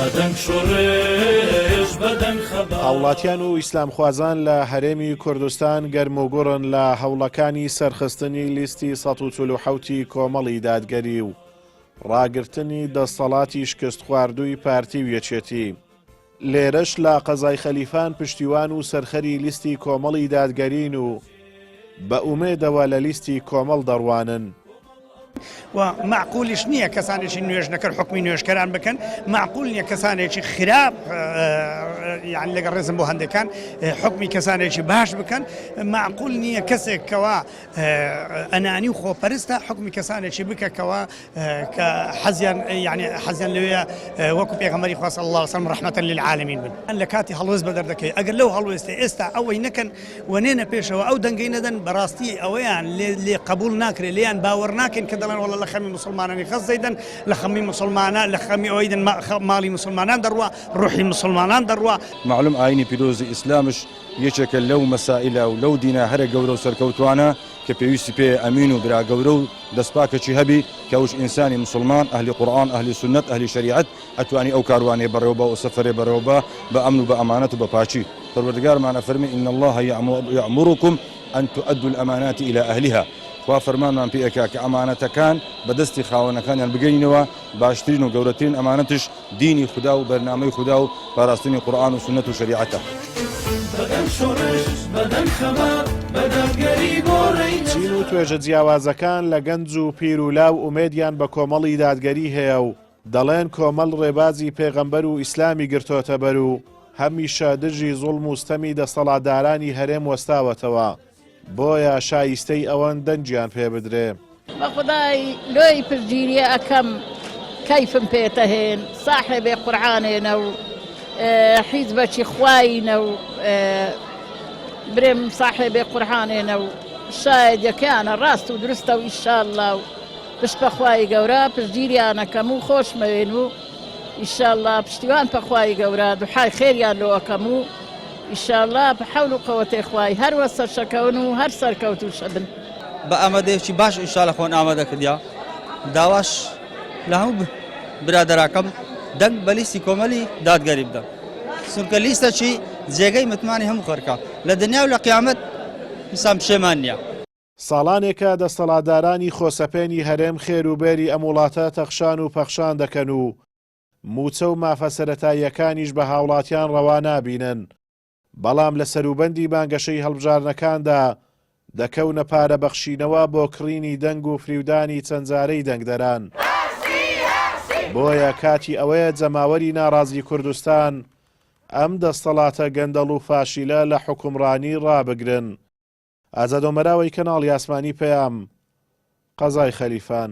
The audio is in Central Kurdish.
بەدەنگ شۆڕش بەدەنگ خەبات. هاوڵاتیان و ئیسلامخوازان لە هەرێمی کوردستان گەرموگوڕن لە هەوڵەکانی سەرخستنی لیستی 147 ی کۆمەڵی دادگەری و ڕاگرتنی دەستەڵاتی شکستخواردووی پارتی و یەکێتی. لێرەش لە قەزای خەلیفان پشتیوان و سەرخەری لیستی کۆمەڵی دادگەرین و بە ئومێدەوە لە لیستی کۆمەڵ دەڕوانن. و مەعقولیش نییە کەسانێکی نوێژنەکەر حوکمی نوێژکەران بکەن، مەعقول نییە کەسانێکی خراپ یان لەگەڵ ڕێزم بۆ هەندێکان حوکمی کەسانێکی باش بکەن، مەعقول نییە کەسێک کەوا ئەنانی و خۆپەرستە حوکمی کەسانێکی بکە کەوا کە حەزیان یعنی حەزیان لەوەیە وەکو پێغەمبەری خوا صلی اللە علیه وسلم رحمة للعالمین بن. لە کاتی هەڵوێست بەدەر دەکەی ئەگەر لەو هەڵوێستە ئێستا ئەوەی نەکەن و نێنە پێشەوە ئەو دەنگەی نەدەن بەڕاستی ئەوەیان لێ لێ قبوڵ ناکرێ لێیان باوەڕ ناکەین کە دەڵێن وەڵا لە خەمی موسڵمانانی غەززەی دەن لە خەمی موسڵمانە لە خەمی ئەوەی دەن ماڵی موسڵمانان دەڕوا ڕوحی موسڵمانان دەڕوا. مەعلوم ئاینی پیرۆزی ئیسلامش یەکێکە لەو مەسائیلە و لەو دینە هەرە گەورە و سەرکەوتوانە کە پێویستی پێیە ئەمین و برا گەورە و دەستپاکەکی هەبی کە ئەوش ئینسانی موسڵمان ئەهلی قورئان ئەهلی سوننەت ئەهلی شەریعەت ئەتوانی ئەو کاروانەی بەڕێوە با و سەفەرێ بەڕێوە با بە ئەمن و بە ئەمانەت و بە پاکی پەروەردگارمان ئەفەرمێ ان اللە یامرکم ان تؤدوا الامانات الی اهلها خوا فەرمانمان پێ ئەکا کە ئەمانەتەکان بە دەستی خاوەنەکانیان بگەینەوە باشترین و گەورەترین ئەمانەتش دینی خودا و بەرنامەی خودا و پاراستنی قورئان و سوننەت و شەریعەتە. بەدەنگ شۆڕش، بەدەنگ خەبات، بە دادگەری بۆ ڕێی چین و نەجات. توێژە جیاوازەکان لە گەنج و پیر و لاو ئومێدیان بە کۆمەڵی دادگەری هەیە و دەڵێن کۆمەڵ ڕێبازی پێغەمبەر و ئیسلامی گرتۆتە بەر و هەمیشە دژی زوڵم و ستەمی دەستەڵاتدارانی هەرێم وەستاوەتەوە، بۆیە شایستەی ئەوەن دەنگیان پێ بدرێ. بەخودای لۆی پشتگیریە ئەکەم کەیفم پێتەهێن ساحێبێ قورعانێنە و حیزبەکی خواینە و برێم ساحێبێ قورعانێنە و شایەدیەکەیانە ڕاست و دروستە و ئیشاءاللە و پشت بە خوای گەورە پشتگیریانەکەم و خۆشمەوێن و ئیشاءاللە پشتیوان پە خوای گەورە دوحای خێریان لۆ ئەکەم و ئیشاءاللە بە حەول و قەوەتێ خوای هەر وە سەرشەکەون و هەر سەرکەوتوو شەبن. بە ئامادەیەکی باش ئیشاءاللە خۆن ئامادە کردیە داواش لە هەموو برادەراکەم دەنگ بە لیستی کۆمەلی دادگەری بدەن چونکە لیستەکی جێگەی متمانی هەموو خەرکە لە دنیا و لە قیامەت ئینسان پشێمان نییە. ساڵانێکە دەستەڵاتدارانی خۆسەپێنی هەرێم خێر و بێری ئەم وڵاتە تەخشان و پەخشان دەکەن و مووچە و مافە سەرەتاییەکانیش بە هاوڵاتیان ڕەوا نابینن، بەڵام لە سەروبەندی بانگەشەی هەڵبژاردنەکاندا دەکەونە پارە بەخشینەوە بۆ کڕینی دەنگ و فریودانی چەند جارەی دەنگدەران. بۆیە کاتی ئەوەیە جەماوەری ناڕازی کوردستان ئەم دەستەڵاتە گەندەڵ و فاشیلە لە حوکمڕانی ڕابگرن. ئازاد ئۆمەراوەی کەناڵی ئاسمانی پەیام، قەزای خەلیفان.